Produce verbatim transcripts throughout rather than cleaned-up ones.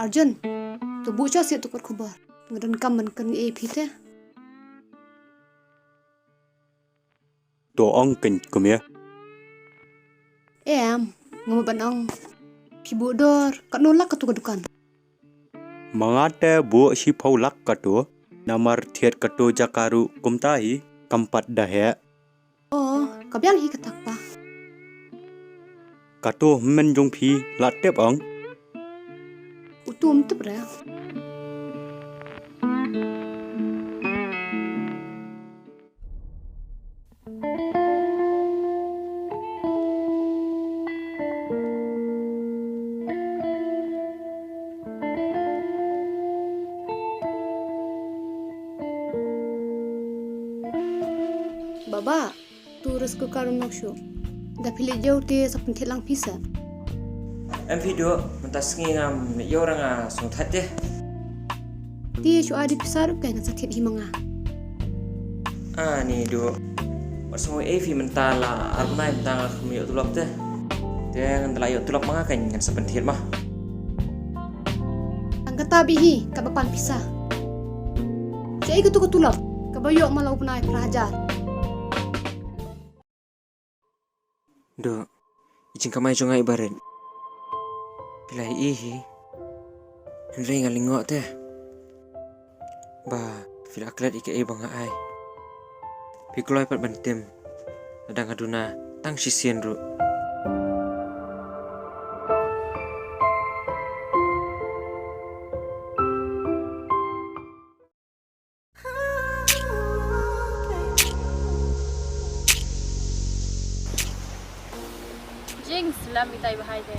Arjun, to buh sha siat to kot khubor. Nga donkam ban kren ïa phi te. To ong kein kumne. Em, nga mut ban ong. Phi buh dor katno lak katu ka dukan? Ma nga te buh shiphew lak katu. Namar thied katu jaka ruh kumta hi, kam pat da heh. Oh, ka biang hi kata kpa. Katu hynmen jong phi la tip ong? Utu ym tip re. Baba, tu rice cooker um nok shuh. Da phi leit ïew te sa pynthied lang phi sa. Em phi Duh, mynta sngi ngam leit ïew, nga sngewthuh te. Te shu ai da pisa ruh kan, ngan sa thied hi ma nga. Ani Duh. Wat sngew ei phi, mynta la ar bnai mynta nga khlem ïoh tulop te. Te ngan da la ïoh tulop ma nga kan ngan sa pynthied ma. Tang kata beit hi kaba pan pisa. Shaei katu ka tulop kaba ïoh ma la u bnai phra hajar. Duh, i jingkamai jong nga i barit. Phi la ïohi. Hynrei nga lyngngoh te ba phi la klet ïa kaei ba nga ai. Phi kloi pat ban tim lada nga duna tang shisien ruh. Jing slem itai bahai de.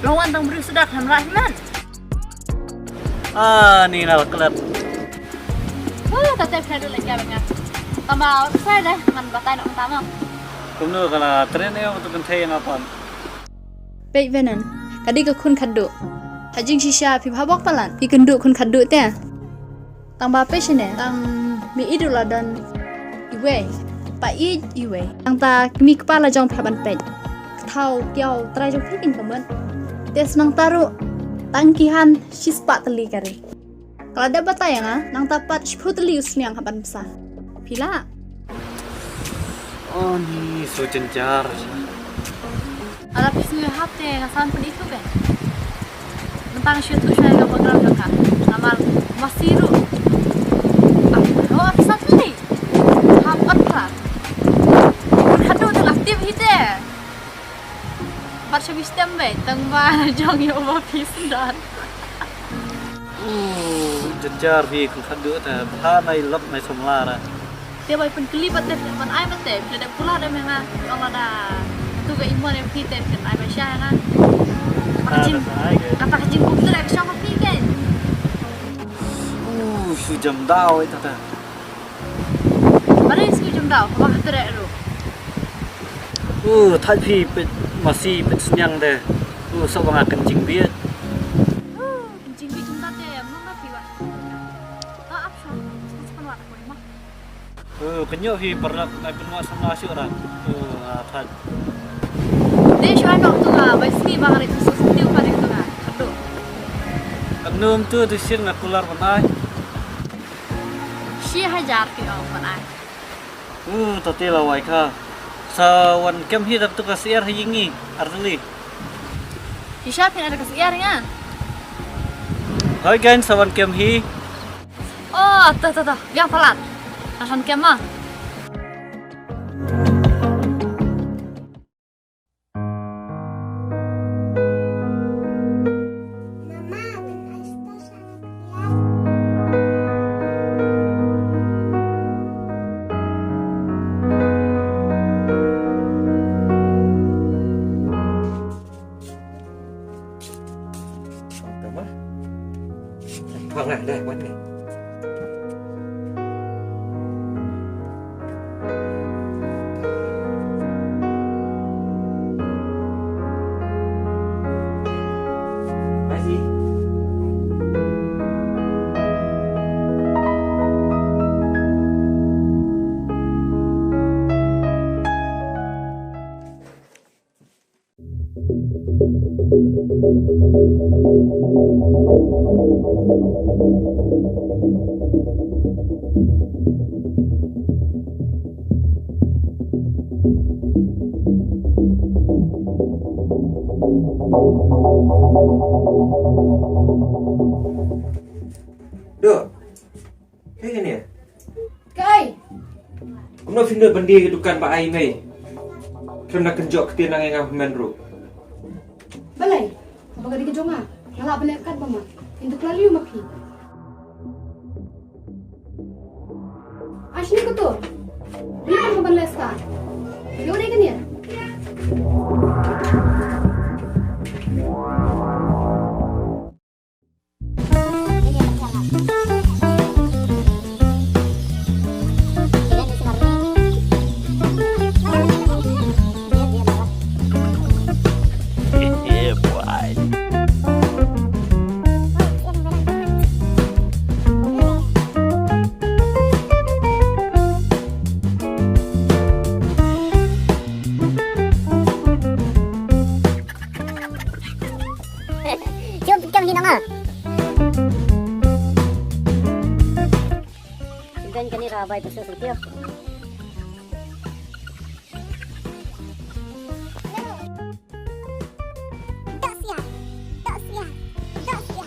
Long wan tang briew suda khlem lah man. Ah, ni na la klet. Huh, ta te phi la dei leit ïa nga. Tang ba u sai dei, ngan batai noh mynta mo. Kumno ka la tren ïa u tu kynthei ïa nga pan. Peit Venan, ka dei ka khun khatduh. Ha jingshisha phi bha bok palat, phi kynduh khun khatduh te. Tang ba peit shane, tang mei ïeit ruh la don iwei, pa ïeit iwei. Tang ta kmie kpa la jong phi hap ban peit. Ka thaw kiaw trai jong phi kin kmen. Te shnong ta ruh tang ki han shispah tylli ka ri. Ka la dep batai ïa nga, nangta pat shiphew tylli u sniang hap ban bsa. Phi lah. Oh, ni so jynjar. Ala phi sngew hap te nga sa pyni tu kan. Mynta nga shu tu shwa ïa ka program jong ka. Namar masi ruh. Ah, oh, phi sa tu ni. Hap ot ka. Khadduh tu la tip hi te. Pat sha bishtem beit tang ba jong ïa u ba phi sdang. Uh, jynjar phi khun khadduh te bha nai lok nai samla ra. Te bai pynkylli pat te phi ban ai pat te phi dep kular em nga. Ong lada tu ka imon em phi te phi ai bai sha nga. Kata ka jing kata ka jingkup tu dep shong phi ke. Uh, shu jam daw ita ta. Ba dei shu jam daw ba ha treh ruh. Uh, thait phi peit masi peit sniang de. Uh, sa ba nga kynjing bieit. Uh, kynjing bieit jam daw te mno nga phi wa. Ta ap shong. Sa sa pynwat aku ma. Uh, kynjoh phi parlok nai pynwat samla shu rat. Uh, ah, thait. Dei shu anok tu nga bai sngi ba nga ri tu su stiu ka dei tu nga. Kadu. Kadu tu tu sir nga kular ban ai. Shi hajar ki ong ban ai. Uh, tati la wai kha. Sa wan kem hi da tu ka siar hi ngi arteli. Shisha phin ada ka siar nga. Hoi gan sa wan kem hi. Oh, to to to. Biang palat. Ka san kem ma. Duh. Kaei kane? Kaei? Kumno phin duh ban die ka dukan ba ai mei? Khlem da kynjoh ktien na ngi nga hynmen ruh. Balei? Haba ka dei ka jong nga, nga lah ban leh katba ma. Phin duh klali ma phi. Ai shini kato. Ni kan ka ban leh stad. Ïoh dei kane. Jom, jom, ni nama. Sindan kani ra bai pesu sentio. Dok sia, dok sia, dok sia.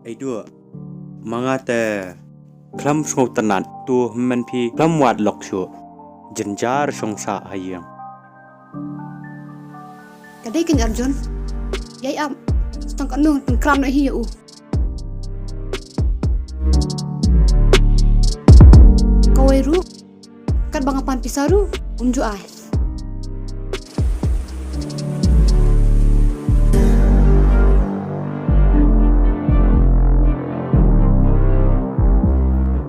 Ei duh, ma nga te khlem sngewtynnat, to hynmen phi khlem wad lok shuh, jynjar shong sah ha ïing. Ka dei kein Arjun, ïai ap, tang katno pynkhreh noh hi ïa u. Kawei ruh. Katba nga pan pisa ruh um ju ai.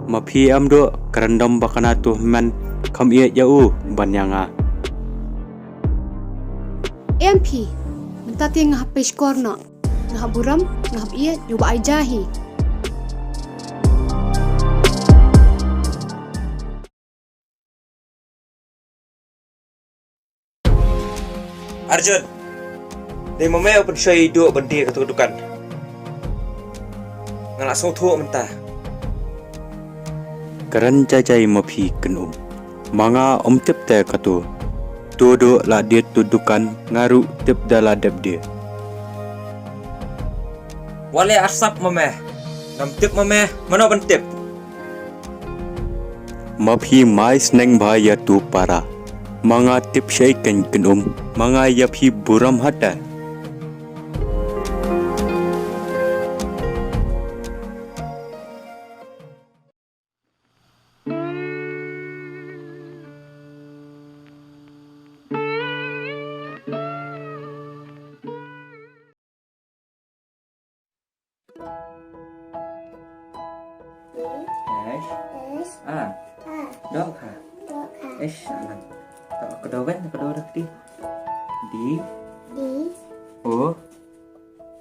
Ma phi em duh, kren dom ba kane to hynmen kham ïeit ïa u ban ïa nga. Em phi, mynta te nga hap pyrshah noh. Nga hap burom, nga hap ïeit, ïa u ba ai ja hi. Arjun, dei ma me u pynshoi ïa i Duh ban die kato ka dukan. Nga la sngewthuh mynta. Kren jai jai ma phi Kynum. Ma nga ym tip te kato. To Duh la die to dukan, nga ruh tip da la dep die. Wat leh arsap ma me. Ngam tip ma me, mano ban tip? Ma phi mai sneng bha ïa tu para. Ma nga tip shai kein Kynum, ma nga ïa phi burom hata. Esh. Esh. A. A. Dohkha. Dohkha. Esh, alang. Doh, kdo ben, kdo dah di. Di. Di. O.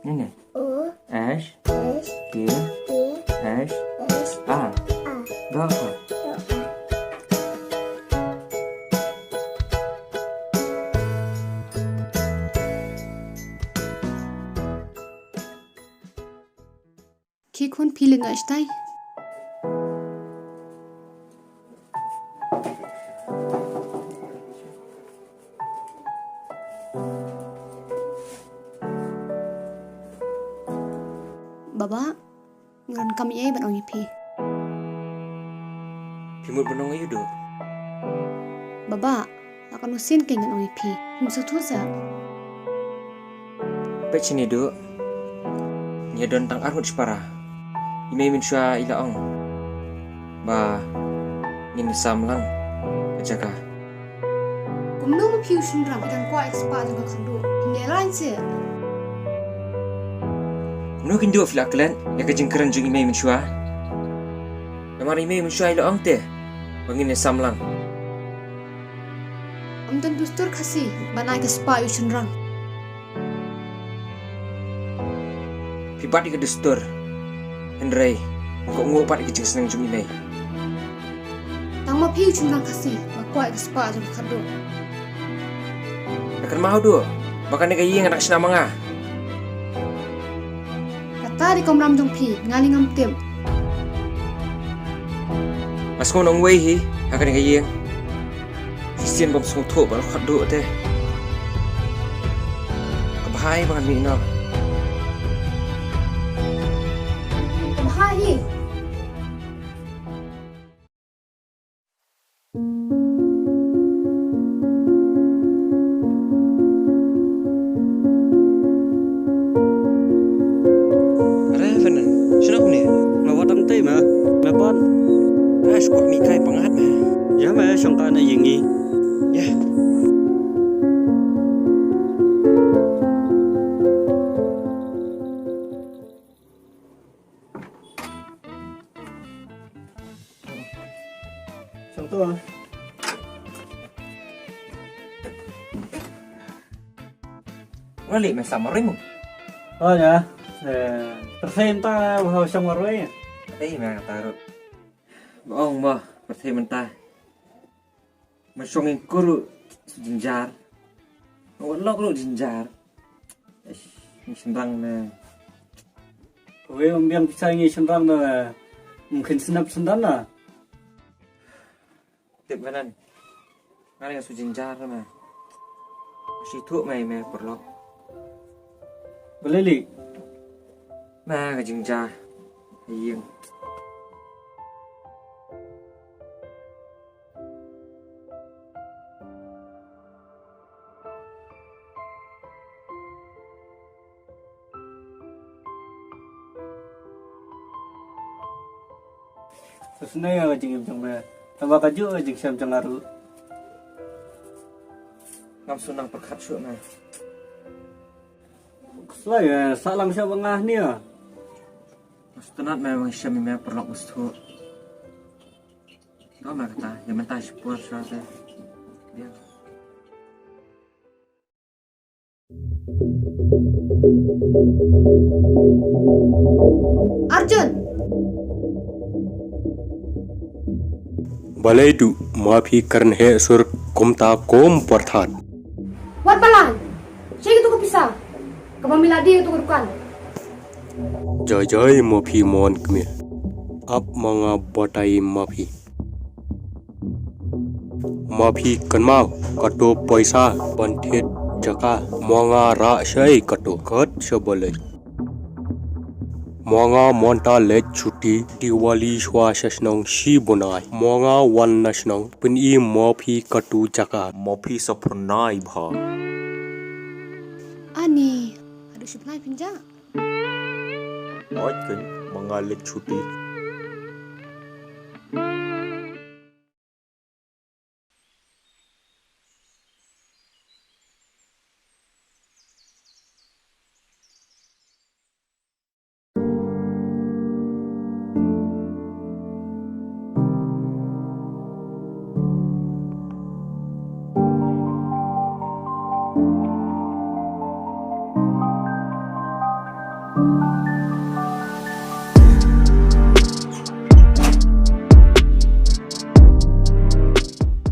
Ni, ni. O. Esh. Esh. Di. Di. Esh. Esh. A. A. Dohkha. Dohkha. Ki khun phi lyngngoh shatai. Baba. Nga donkam ei ei ban ong ïa phi. Phi mut ban ong aïu Duh? Baba, la katno sien kein ngan ong ïa phi. Phim sngewthuh seh. Peit shane Duh. Ngi don tang ar ngut shipara. I mei mynshuwa i la ong ba ngin sam lang ka jaka. Kumno ma phi u shynrang, phi dang kwah ïa ka spah jong ka kyrduh? Phin ïa lait seh. Kumno kin duh phi la klet ïa ka jingkren jong i mei mynshuwa? Namar i mei mynshuwa i la ong te ba ngin ïa sam lang. Ngam don dustur Khasi ban ai ka spah ïa u shynrang. Phi bat ïa ka dustur, hynrei ngam kohnguh bat ïa ka jingsneng jong i mei. Tang ma phi u shynrang Khasi ba kwah ïa ka spah jong ka khatduh. Nga kynmaw duh ba kane ka ïing ka dang shna ma nga. Kata dei ka kamram jong phi, nga lei ngam tip. Nga sngew nongwei hi ha kane ka ïing. Shisien bym sngewthuh ba la khatduh te. Ka bha hi ba ngan mih noh. Ka bha hi. Are Fernand, shano kumne? Me wat tang tei ma, me pan. Ash, kwah mih kai pangat ma. Ïa me shong ka na ïing i. Ïa. Shong to ah. Nga leh me sa marim. Oh ya. Eh, pyrthei mynta ba hau shong marwei. Ei me nga taruh. Ba ong mo pyrthei mynta. Ma shong ïing kuru su jynjar. Ma wat lok ru jynjar. Eish, ngi shynrang ne. Wei ym biang pisa ngi shynrang ne. Ym khin snap syndan na. Tip banan. Nga ne nga su jynjar na. Shi thuh mai me paralok. Balei li. Ma ka jynjar. Ïing. Sa sngewbha ka jingim jong me. Tangba kajuh ka jingshem jong nga ruh. Ngam sngewthuh pyrkhat shuh me. Khuslai, eh, sah lang shuh ba nga hynne. Nga sngewtynnat me ba nga shem ïa me paralok ba sngewthuh. Ong ma kata, ïa mynta shipor shuwa te. Ïa. Arjun. Balei tu ma phi kren heh sur kumta kum pyrthat. Wat balang. Shei katu ka pisa. Kaba me la die katu ka dukan. Jai jai ma phi mon kmie. Ap ma nga batai ma phi. Ma phi kynmaw kato paisa ban thied jaka ma nga rah shai kato kat sha balei. Ma nga mynta leit shuti Diwali shuwa sha shnong shi bnai. Ma nga wan na shnong pyni ma phi katu jaka. Ma phi sa phyrnai bha. Ani, haduh shi bnai phin jah. Oi kan, ma nga leit shuti.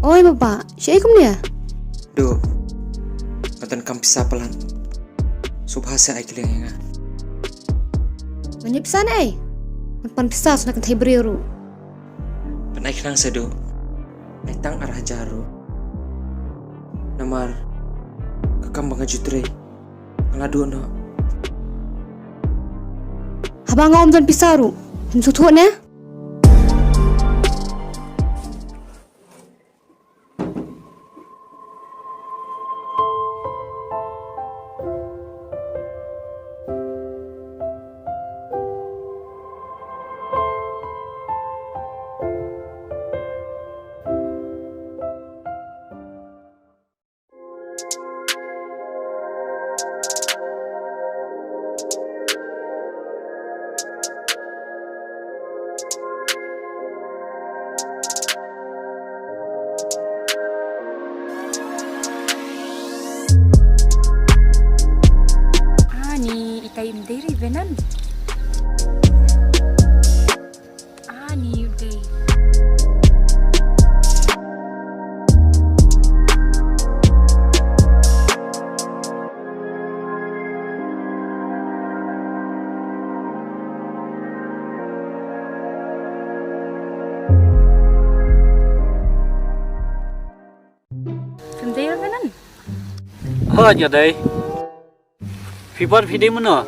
Oi baba, shaei kumne? Duh, nga donkam pisa palat. Sngewbha sa ai kylliang ïa nga. Ngan ïa pisa ne ei? Ngan pan pisa sha kynthei briew ruh. Pynai khnang sa duh. Ai tang ar hajar ruh. Namar ka kam ba nga ju trei nga la duh noh. Haba nga ym don pisa ruh, phim sngewthuh ne? Im dei ri Venan. Ah, ni u dei. Kam dei ïa ka nan? Ha, ïa dei. Phi pat phi dei mano?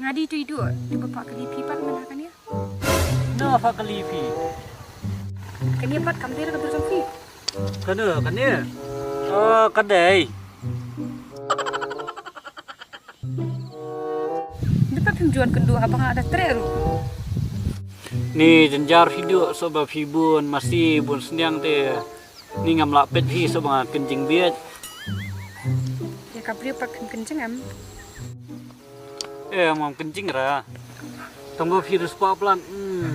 Nga dei tu i Duh, tu ba pat kali phi pat man ha kane. No, pat kali phi. Kane pat kam dei ka dur jong phi. Kane, kane. Ah, ka dei. Dei pat phim ju wan kynduh haba nga da treh ruh. Ni jynjar phi Duh, shuh ba phi bun masi bun sniang te. Ni ngam lah peit phi shuh ba nga kynjing bieit. Ïa ka briew pat phim kynjing em. Em, ngam kynjing ra. Tang ba phi riewspah palat. Hmm.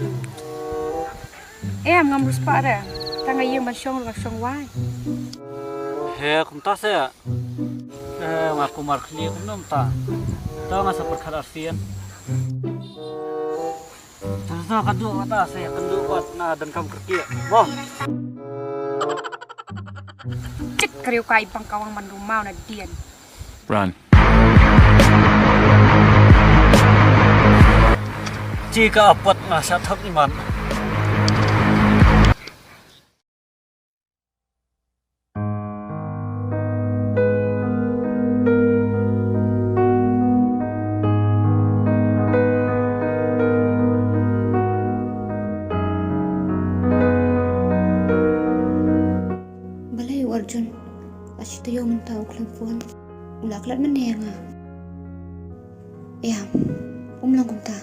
Em, ngam riewspah re. Tang nga ïeng ban shong ruh nga shong wai. He, kumta se. Eh, nga kumar khlieh kumno mynta. To nga sa pyrkhat arsien. To, to, ka duh kata se, ka duh wat na donkam kyrkieh. Boh. Cik, ka riew ka i pang kawang man rumau na dien. Run. Chi ka apat nga sa thap ni man. Balei u Arjun? La shi taïew mynta u khlem phone. U la klet mynne ïa nga. Ïa, um long kumta.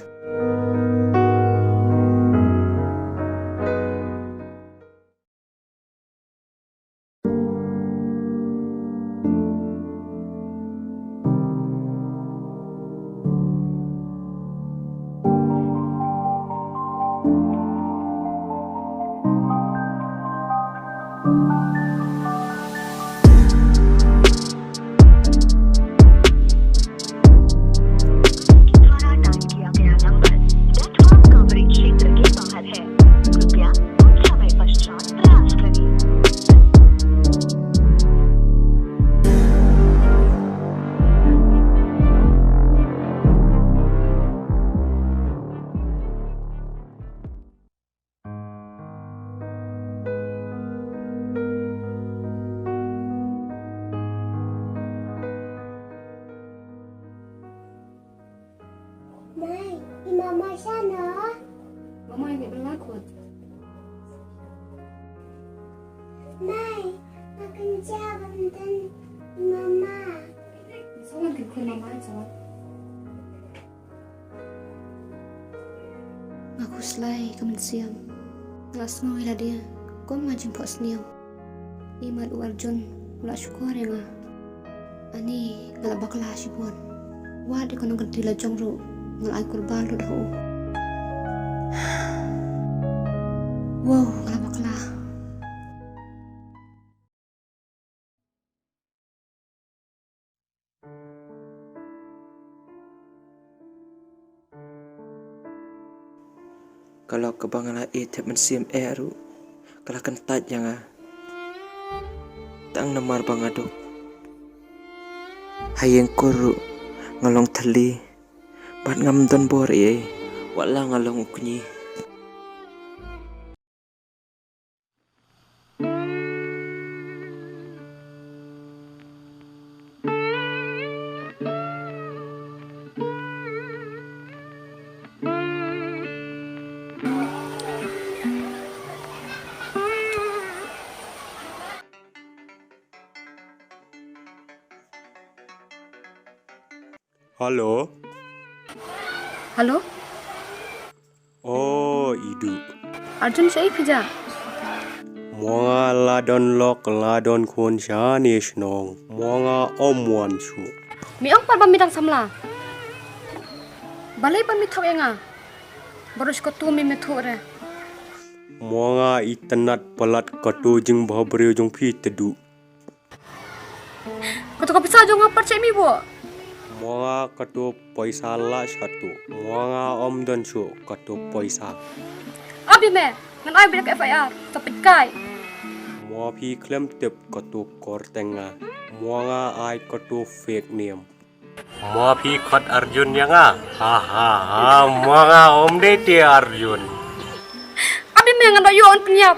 द्वारा डायल किया गया नंबर नेटवर्क कवरेज क्षेत्र के बाहर है। कृपया कुछ समय पश्चात प्रयास करें। Mai, i mama shano? Mama ini berlaku. Mai, makan java benten mama. Someone can call mama, someone. Nga khuslai ka mynsiem. Nga la sngew ïa lade kum nga jingphohsniew. Imat u Arjun u la shukor ïa nga. Ani nga la bakla shibun. Wat ïa ka nongkynti la jong ruh nga la ai kurbal lut ha u. Wow, nga la bakla. Ka lok kaba nga la ïeit thep mynsiem eh ruh ka la kyntait ïa nga. Tang namar ba nga duk ha ïing kur ruh nga long thylli bad ngam don bor ei ei. Wat la nga long u kñi. Hello. Hello. O, i Duh. Arjun, shaei phi jia? Mo nga la don lok, la don khun shane shnong. Mo nga ym wan shuh. Me ong pat ba me dang samla. Balei ba me thoh ïa nga? Baroh shi katta me me thoh re. Mo nga itynnad palat kato jingbhabriew jong phi te Duh. Kato ka pisa jong nga pat shaei me buh? Mo nga kato poisa la shatu. Mo nga om don shu kato poisa. Abi me, ngan ai bida ka F I R, ka pitkai. Mo phi khlem tip kato kor teng nga. Mo nga ai kato fake name. Mo phi khot Arjun ya nga. Ha ha ha, mo nga om dei te Arjun. Abi me ngan da yo on pnyap.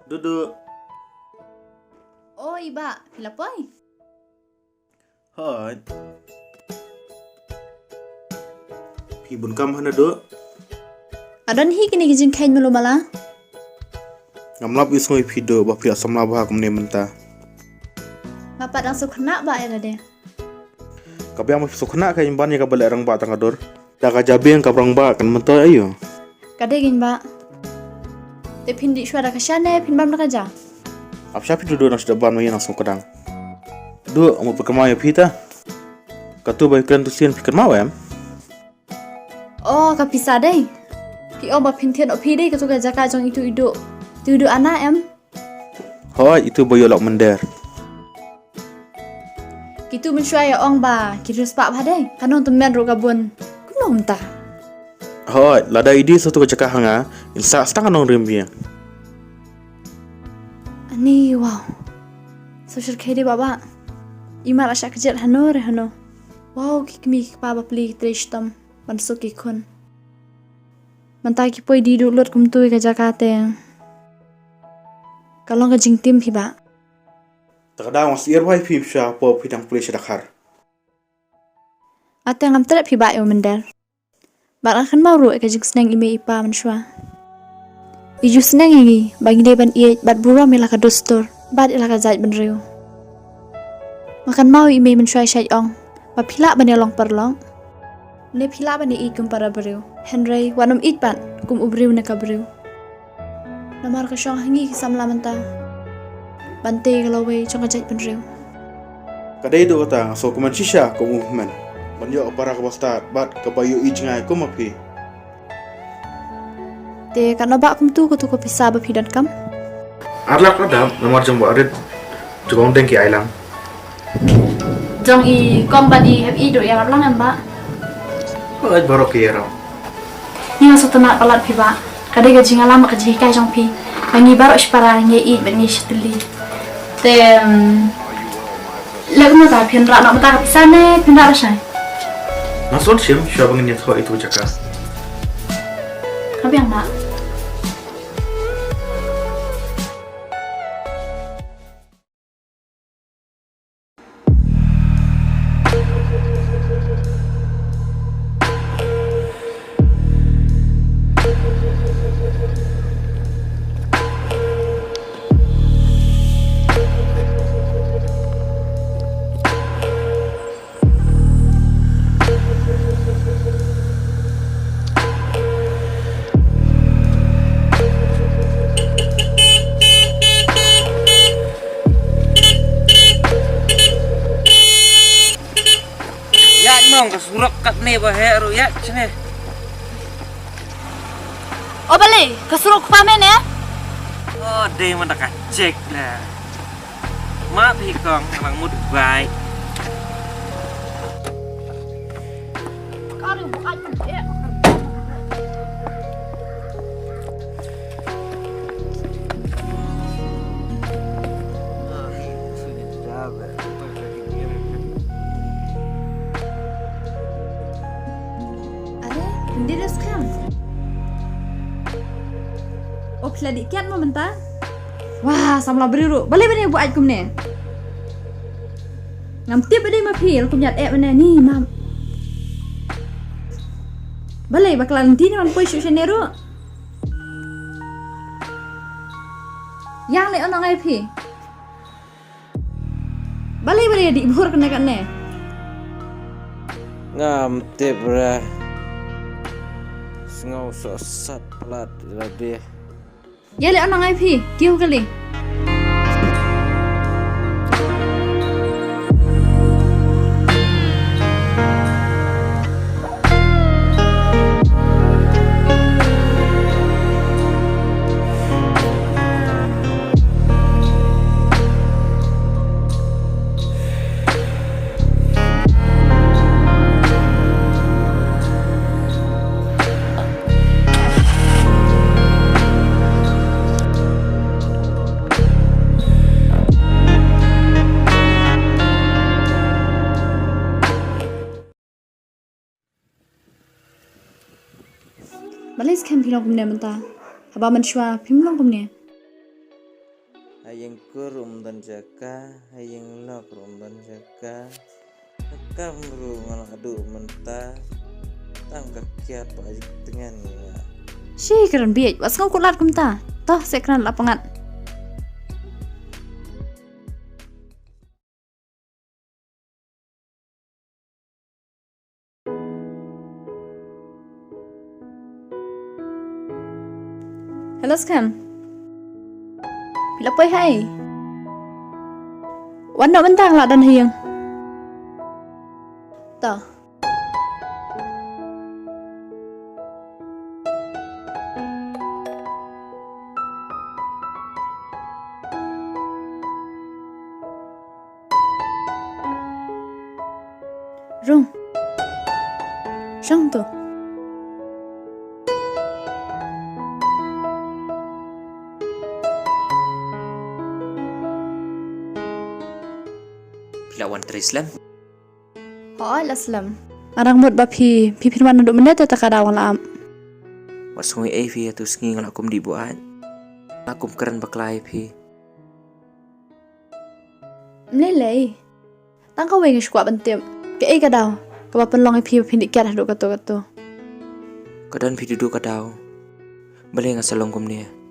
Dudu. Oh, iba, phi la poi? Hoi. Phi bun kam hana do? Adon hi kini ki jingkheiñ malu mala. Ngam lap isngoi phi do ba phi samla ba kumne mynta. Nga pat dang sukna ba ela de. Ka biang ma phi sukna ka imban ya ka bale rang ba tang adur. Da ka jabieng ka brang ba kan mentoi ayo. Ka dei ging ba. Te phin di shwa da ka shane phin bam da ka ja. Ap sha phi dudu nang sida ban ma ina song kadang. Du amu perkama ya phi ta. Katu bai kren tu sien phi kama wem. Oh ka pisa dei. Ki ong ba phin thian o phi dei katu ka jaka jong itu idu. Tu idu ana em. Hoi itu ba yo lok mender. Kitu mynshwa ya ong ba ki riewspah ba dei. Ka nongtymmen ruh ka bun. Kumno mynta? Hoi lada idi satu ka jaka ha nga in sa stang ka nongrim biang. Ani wow. Social care dei baba. Imar asha kjel hano re hano. Wow ki kmie ki kpa ba pli ki trei shitom ban suk ki khun. Mynta ki poi di du lut kumtu ïa ka jaka te. Ka long ka jingtim phi ba. Ta ka daw nga syier bha ïa phi sha hapoh phi dang pule sha Dkhar. Ate ngam treh phi ba ïa u mynder. Bad nga kynmaw ruh ïa ka jingsneng i mei i pa mynshuwa. I ju sneng ïa ngi ba ngi dei ban ïeit bad burom ïa la ka dustur bad ïa la ka jaitbynriew. Nga kynmaw ïa i mei mynshuwa i shait ong ba phi lah ban ïalong paralok. Ne phi lah ban ïeit kum para briew. Hynrei wat nym ïeit pat kum u briew ne ka briew. Namar ka shong ha ngi ki samla mynta ban tei ka lawei jong ka jaitbynriew. Ka dei duh kata nga sngewkmen shisha kum u hynmen ban ïoh ka para kaba stad bad kaba ïohi jngai kum ma phi. Te katno bah kumtu katu ka pisa ba phi donkam? Ar lak lada namar jong ba rit jong deng ki ailang. Jong i kong bad i hep i duh ïarap lang em bah? Hooid baroh ki ïarap. Ngi nga sngewtynnat palat phi bah. Ka dei ka jingïalam ka jinghikai jong phi. Ba ngi baroh shipara ngi ïeit bad ngi shatylli. Te leh kumno ta phin rah noh mynta ka pisa ne phin rah lashai? Nga sngewsih shim shuwa ba ngin ïathoh ïa itu ka jaka. Ka biang bah. Ïa mong ka surok katne ba heh ruh ïa chne. O balei ka surok kpa mene? O dei man da ka check la. Ma phi kong nang mut bai. Are, hindi res kam. O phi la dih kiad mo mynta? Wah, samla briew ruh. Balei balei buaid kumne? Ngam tip ba dei ma phi, la kum ïat eh mynne ni mam. Balei ba ka la lynti ne ban poi shuh shane ruh? Ïa lei, ong ïa phi. Balei, balei dih bhur kane kane? Ngam tip re. Sngew sohsat palat lade. Ïa lei, ong ïa phi, kiew kali. Balei skhem phi long kumne mynta? Haba mynshuwa phim long kumne. Ha ïing kur ruh ym don jaka, ha ïing lok ruh ym don jaka. Ka kam ruh nga la duh mynta. Tang ka kiad ba ka jingtngen ïa nga. Shi kren bieit, wat sngew kut lad kumta. Toh, seh kren la pyngngad. Hello, skhem. Phi la poi ha ei? Wan noh mynta, nga la don ha ïing. To. Rung. Shong to. Phi la wan trei slem? Hooid, la slem. Nga dang mut ba phi, phi phin wan naduh mynne te, ta ka daw nga la ap. Wat sngew ei phi, ïa tu sngi nga la kum dih buaid. Nga la kum kren bakla ïa phi. Ym lei lei. Tang kawei nga shu kwah ban tip. Kaei ka daw kaba pynlong ïa phi ba phin dih kiad haduh kato kato? Ka don phi duh duh ka daw. Balei nga sa long kumne?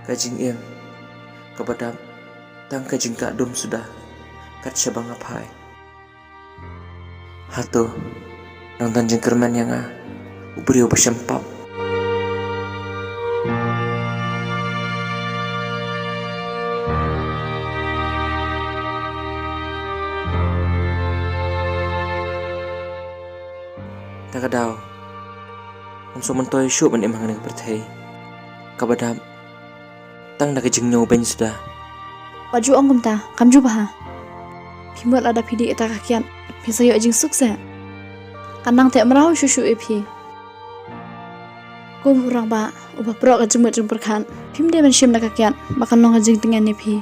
Ka jingim kaba dap, tang ka jingkah dum suda, kat shaba nga phai. Hato nang don jingkyrmen ïa nga, u briew ba shem pap? Ta ka daw, ngam sngewmyntoi shuh ban im hangne ha ka pyrthei kaba dap, tang da ka jingñiew beiñ suda. Wat ju ong kumta, kam ju bha. Phi mut lada phi dih ïa kata ka kiad, phi sa ïoh jingsuk seh. Kan nang teh mraw shuh shuh ïa phi. Kum u rangbah uba proh ka jingmut jingpyrkhat, phim dei ban shim da ka kiad ba kan long ka jingtngen ïa phi.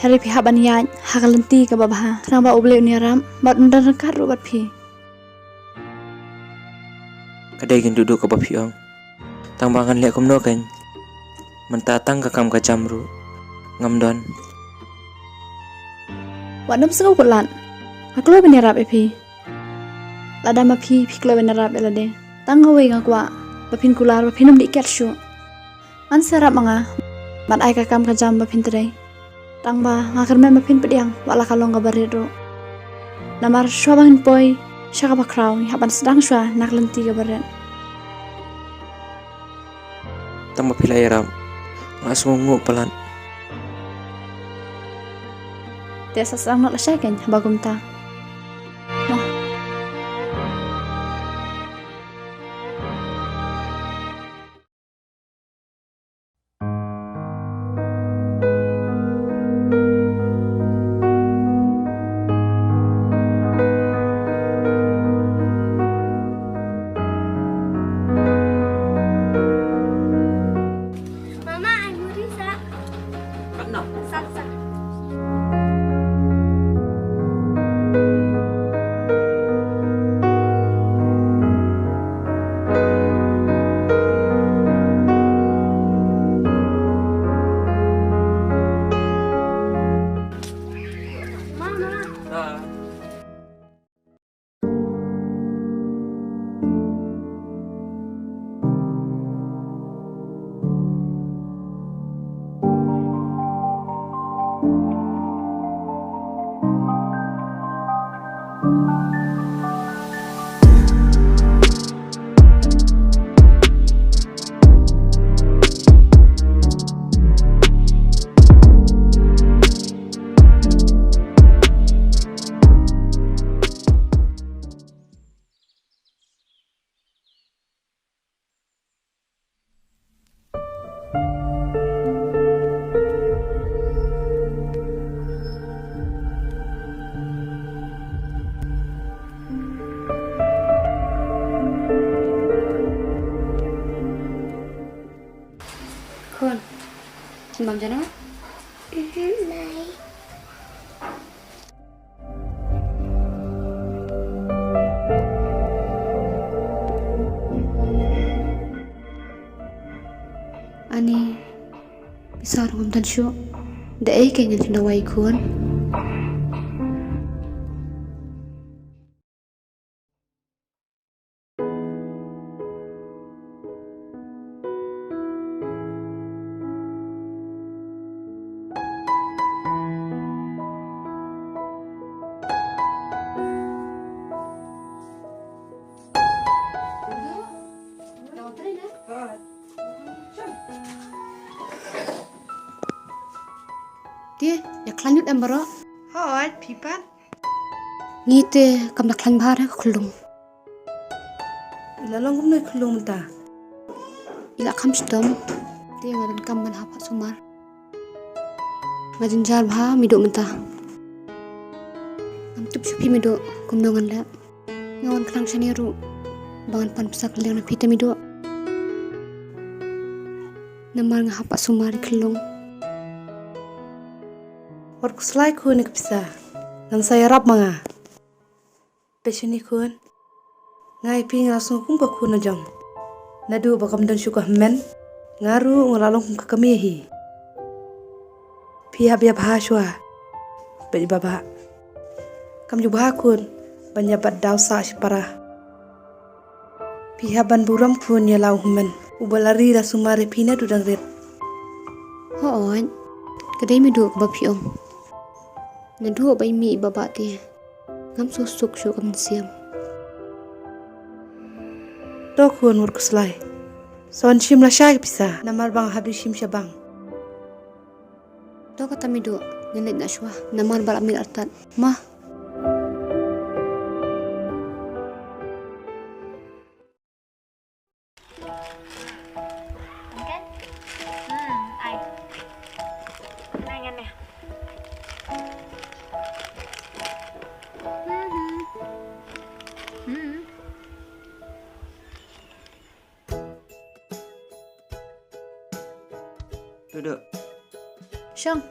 Hynrei phi hap ban ïaid ha ka lynti kaba bha, khnang ba U Blei un ïarap bad un don ryngkat ruh bad phi. Ka dei kein duh duh kaba phi ong. Tang ba ngan leh kumno kein? Mynta tang ka kam ka jam ruh ngam don. Wat nym sngew kut lad. Nga kloi ban ïarap ïa phi. Lada ma phi, phi kloi ban ïarap ïa lade, tang kawei nga kwah ba phin kular ba phin ym dih kiad shuh. Ngan sa ïarap ma nga ban ai ka kam ka jam ba phin trei. Tang ba nga kyrmen ba phin pdiang wat la ka long kaba rit ruh. Namar shuwa ba ngin poi sha kaba khraw, ngi hap ban sdang shuwa na ka lynti kaba rit. Tang ba phi la ïarap, nga sngewnguh palat. Te sa sdang noh lashai kein haba kumta. Mo. Khun, sngewbha jan noh? Mhm, bye. Ani, pisa ruh ngam don shuh. Da ei kein ngan shim dawai, khun? Te, ïa khlaiñ lut em baroh? Hooid, phi pat? Ngi te kam da khlaiñ bha re ka khyllung. I la long kumno i khyllung mynta? I la kham shitom. Te nga donkam ban hap ha sumar. Nga jynjar bha Miduh mynta. Ngam tip shuh phi Miduh kumno ngan leh. Nga wan khnang shane ruh ba ngan pan pisa kylliang na phi te Miduh. Namar nga hap ha sumar i khyllung. Wat khuslai khun ïa ka pisa. Ngan sa ïarap ma nga. Peit shane khun. Nga ïa phi nga la sngew kum ka khun la jong. Naduh ba kam don shuh ka hynmen, nga ruh nga la long kum ka kmie hi. Phi hap ïa bha shuwa. Peit i Bah Bah. Kam ju bha khun ban ïa bat daw sah shipara. Phi hap ban burom khun ïa la u hynmen uba la ri la sumar ïa phi naduh dang rit. Hooid. Ka dei Miduh kaba phi ong. Naduh ba i mih i Bah Bah te, ngam sngewsuk shuh ka mynsiem. To khun, wat khuslai. Sa wan shim lashai ka pisa namar ba nga hap dei shim sha bank. To kata Miduh, ngan leit noh shuwa namar ba la miet artat. Mo. Duduk. Shong.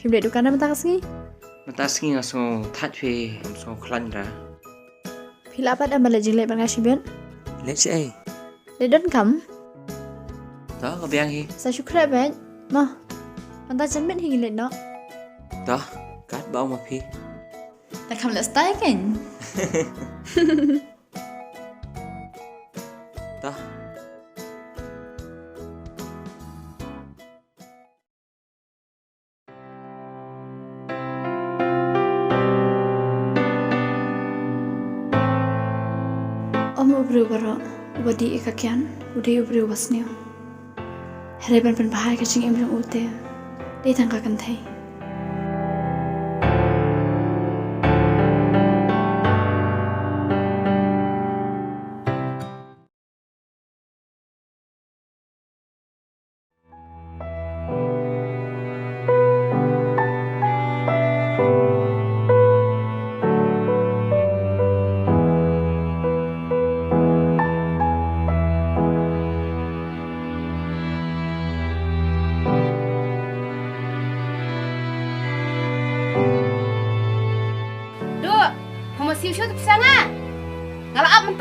Phim leit dukan mynta ka sngi? Mynta sngi nga sngew thait phi, ngam sngew khlaiñ ra. Phi lah pat em ban leit jingleit bad nga shibit? Leit shaei? Leit donkam. To, nga biang hi. Sa shu khreh beit. Mo. Mynta janmiet hi ngin leit noh. To, katba ong ma phi. Te kham leh style kein. To. Ym u briew baroh uba dih ïa ka kiad u dei u briew ba sniew. Hynrei ban pynbha ïa ka jingim jong u te dei tang ka kynthei.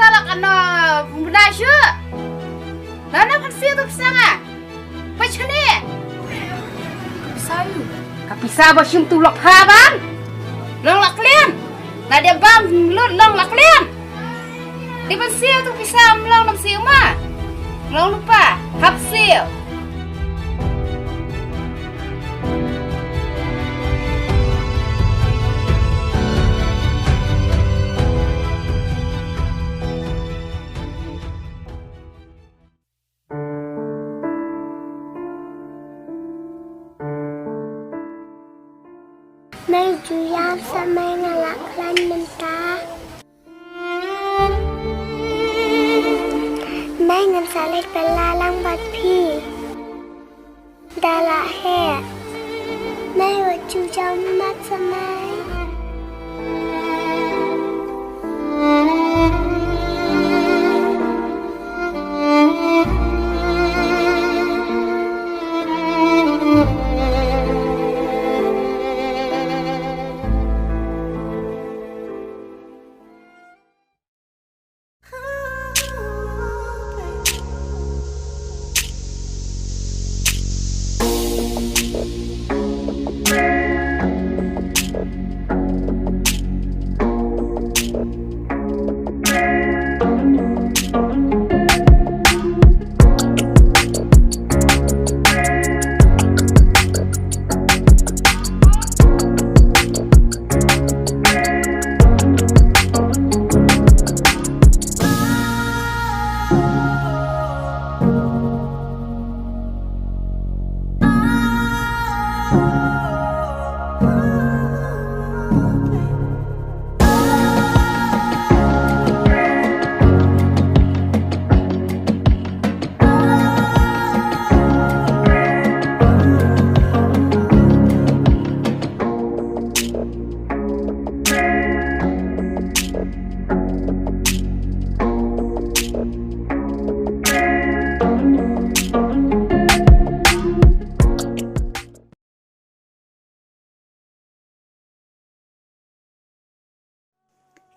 Lak ano buna shu. Lana phan siew tu pisa nga. Pachne. Pisa ïu. Ka pisa ba shim tu lok ha ban. Long lak lien. Na dia bam lut long lak lien. Di ban siew tu pisa long nam siew ma. Long lupa. Hap siew. Mei ju ïap sa mei nga la khlaiñ mynta. Mei ngan sa leit bylla lang bad phi. Da la heh. Mei wat ju jaw mat sa mei.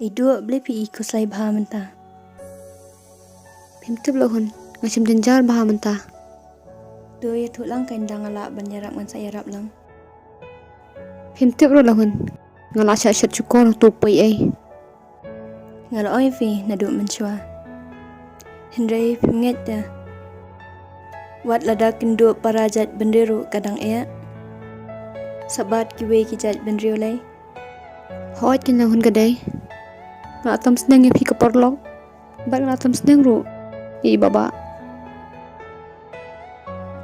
Ai duh, balei phi i khuslai bha mynta? Phim tip Lahun, nga shem jynjar bha mynta. To ïathuh lang, kein dang nga lah ban ïarap ngan sa ïarap lang. Phim tip ruh Lahun, nga lah shah shet shukor to poi ei. Nga la ong ïa phi naduh mynshuwa. Hynrei phim ngeit te. Wat lada kin duh para jait bynriew ruh ka dang eh. Sa bad kiwei ki jait bynriew lei. Hooid, kein Lahun ka dei. Nga atam sneng ïa phi ka paralok. Bad nga atam sneng ruh ïa i Baba.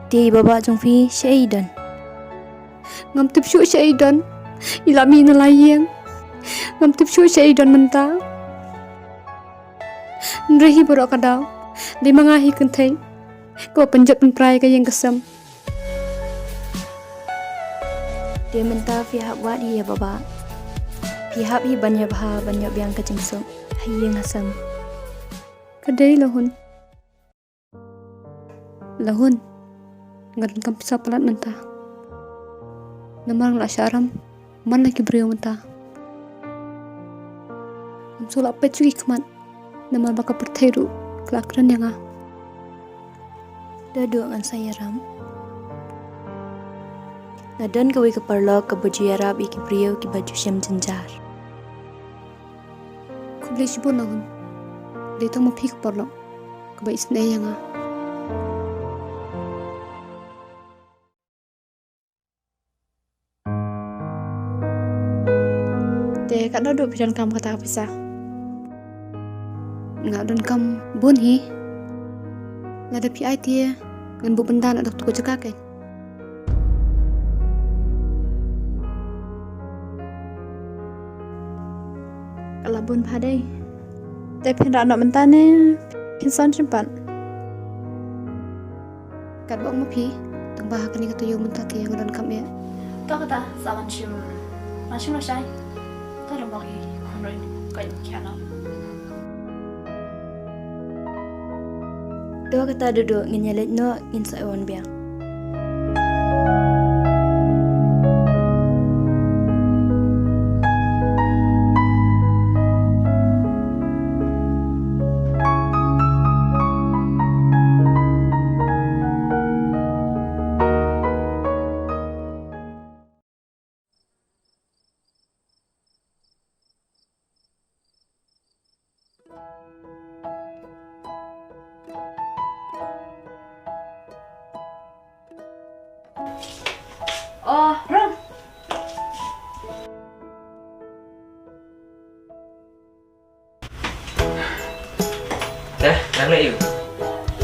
Te i Baba jong phi shaei i don? Ngam tip shuh shaei i don. I la mih na la ïing. Ngam tip shuh shaei i don mynta. Hynrei hi baroh ka daw dei ma nga hi kynthei kaba pynjot pynpra ïa ka ïing ka sem. Te mynta phi hap wad hi ïa Baba. Phi hap hi ban ïa bha ban ïoh biang ka jingsuk ha ïing ha sem. Ka dei Lahun. Lahun, nga donkam pisa palat mynta. Namar nga la shah ram man la ki briew mynta. Ngam shu lah peit shuh ki khmat namar ba ka pyrthei ruh ka la kren ïa nga. Da duh ngan sa ïarap. Nga don kawei ka paralok kaba ju ïarap ïa ki briew kiba ju shem jynjar. Khublei shibun Lahun. Dei tang ma phi ka paralok kaba isynei ïa nga. Te katno duh phi donkam kata ka pisa? Nga donkam bun hi. Lada phi ai te ngan buh bynta na dok tu ka jaka kein. Ka la bun bha dei. Te phin rah noh mynta ne phin san shim pat? Katba ong ma phi, tang ba ha kane ka taïew mynta te nga donkam eh. To kata, sa wan shim. Wan shim lashai. To dang bok i khun ruh ka khia noh. To kata Dudu, ngin ïa leit noh, ngin sa wan biang.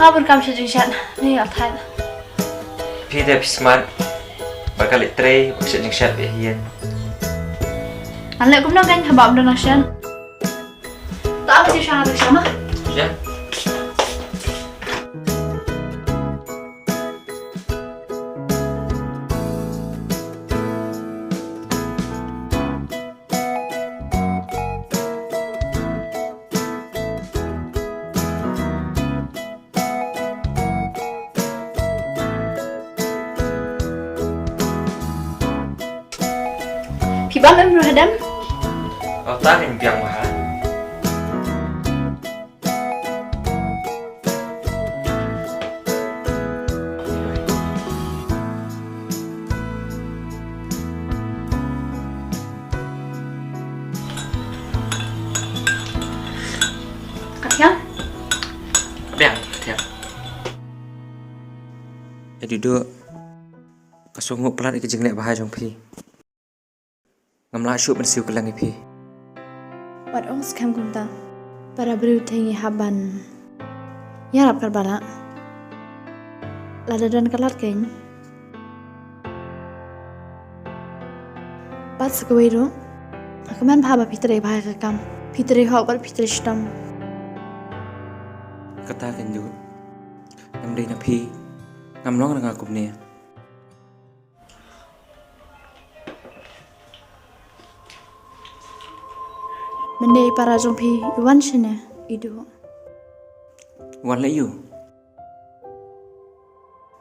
Nga bun kam shet jingshet. Ni nga thait. Phi te phi smat. Ba ka leit trei ba shet jingshet bha ïa. Ngan leh kumno kein haba ym don nang shet. Ta ap ti shang ta shang ma. Ya. Phi bam em ruh hadem? Oh, ta kan biang bha. Ka thiang? Biang, thiang. Ïa Dudu, ka sngew palat ïa ka jingleh bha jong phi. Ngam lah shuh ban siew kylleng ïa phi. Wat ong skhem kumta. Para briew te ngi hap ban ïarap katba lah. Lada don ka lad kein. Bad sa kawei ruh, nga kmen bha ba phi trei bha ïa ka kam. Phi trei hok bad phi trei shitom. Kata kein Dudu. Ngam dei na phi. Ngam long na nga kumne. Mynne i para jong phi i wan shane i Dudu. Wan leh ïu?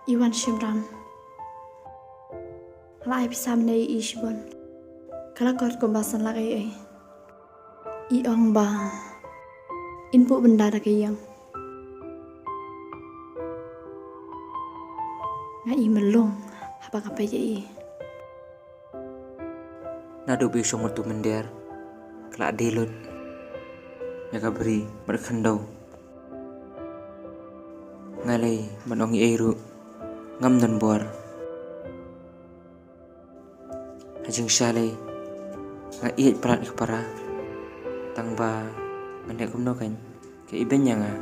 I wan shim ram. Nga la ai pisa mynne ïa i shibun. Ka la kot kumba san lak ei ei. I ong ba in buh bynda da ka ïing. Nga i mlung haba nga peit ïa i. Naduh ba i shong bad utu u mynder ka la dei lut ïa ka bri bad ka khyndew. Nga lei ban ong ei ei ruh ngam don bor. Ha jingshisha lei nga ïeit palat ïa ka para. Tang ba ngan leh kumno kein, ka ibeiñ ïa nga.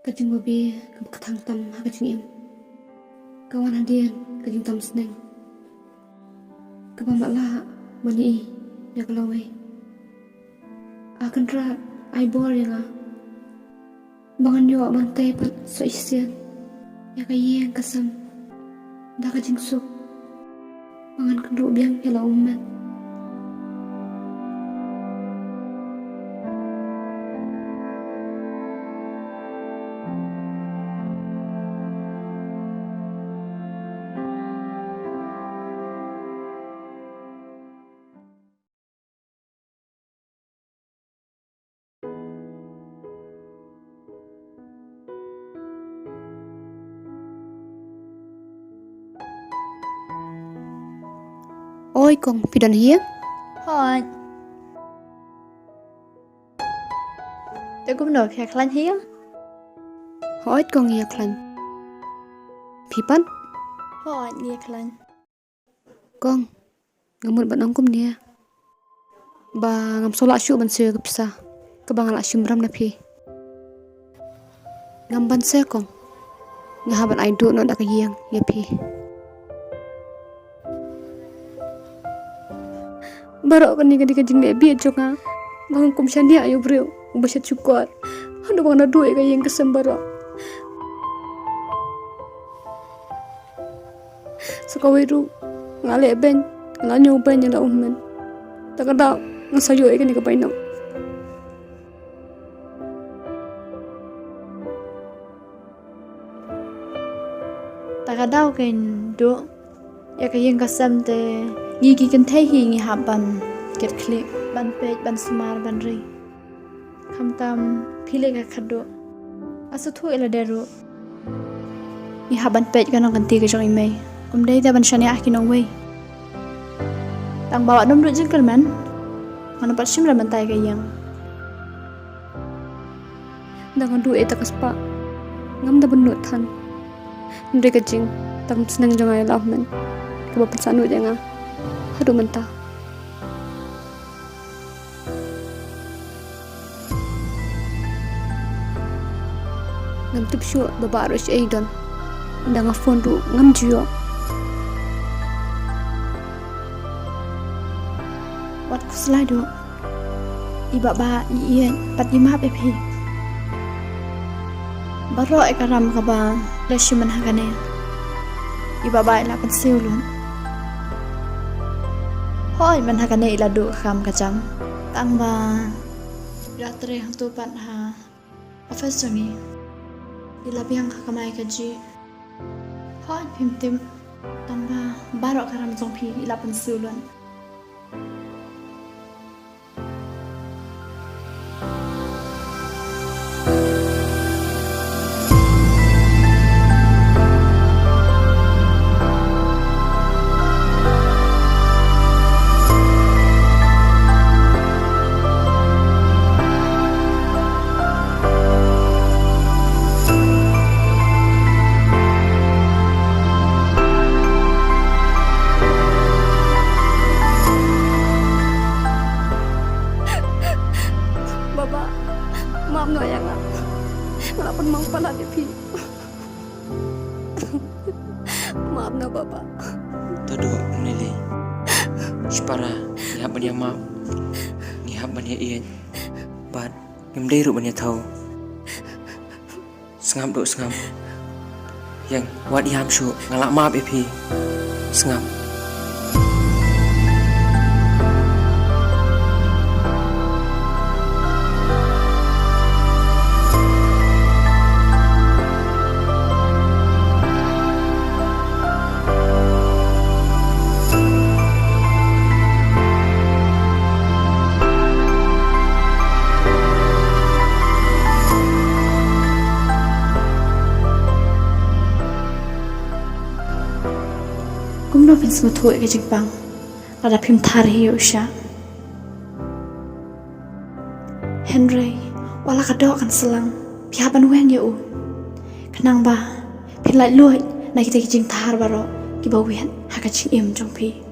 Ka jingbabe kaba kthang tam ha ka jingim ka wan hadien ka jingtam sneng. Kaba ym lah ban ïohi ïa ka lawei. A Kynrad, ai bor ïa nga ba ngan ïoh ban tei pat sa shisien ïa ka ïing ka sem da ka jingsuk ba ngan kynduh biang ïa la u mynmiet. Oi kong, phi don hi ïa? Hooid. Te kumno, phi ïa khlaiñ hi ïa? Hooid kong, ïa khlaiñ. Phi pat? Hooid, ïa khlaiñ. Kong, nga mut ban ong kumne ba ngam shu lah shuh ban siew ïa ka pisa kaba nga la shim ram na phi. Ngam banse kong, nga hap ban ai duh noh da ka ïing ïa phi. Baroh kane ka dei ka jingleh bieit jong nga ba ngam kum shaniah ïa u briew uba shet shukor haduh ba ngan duh ïa ka ïing ka sem baroh. Sa kawei ruh nga leh beiñ, nga la ñiew beiñ ïa la u mynmiet. Ta ka daw nga sa ïoh ïa kane ka bainong. Ta ka daw kein Duh, ïa ka ïing ka sem te ngi ki kynthei hi ngi hap ban kit khlieh, ban peit, ban sumar, ban ri. Khamtam phi leh ka khadduh. Nga sngewthuh ïa lade ruh. Ngi hap ban peit ka nongkynti ka jong i mei. Ym dei te ban shaniah ha ki nongwei. Tang ba wat nym duh jingkyrmen. Ngan ym pat shim re mynta ïa ka ïing. Da nga duh ïa ka spah, ngam da bynnud than. Hynrei ka jingtang sneng jong nga ïa la u hynmen kaba pynsangeh ïa nga haduh mynta. Ngam tip shuh ba baroh shi ei don. Da nga phone ruh ngam ju ïoh. Wat khuslai duh. I Baba, i Ïeit, pat i Map, i phi. Baroh ïa ka ram kaba la shim mynta ha kane, i Baba i la pynsiew lut. Hooid, mynta ha kane i la duh ka kam ka jam. Tang ba i la trei hangto pat ha office jong ngi. I la biang ka kamai kajih. Hooid, phim tip. Tang ba baroh ka ram jong phi i la pynsiew lut. Baba, map noh ïa nga. Nga la pynmong palat ïa phi. Map noh, Baba. To duh, Lily. Shipara, ngi hap ban ïa map. Ngi hap ban ïa ïeit. Bad ngim dei ruh ban ïa thew. Sngap duh, sngap. Ïeng, wat ïam shuh, nga la map ïa phi. Sngap. Kumno phin sngewthuh ïa ka jingpang lada phim thar hi ïa u sha? Hynrei wat la ka doh kan slang, phi hap ban weng ïa u. Khnang ba phin laitluid na kita ki jingthar baroh kiba weng ha ka jingim jong phi.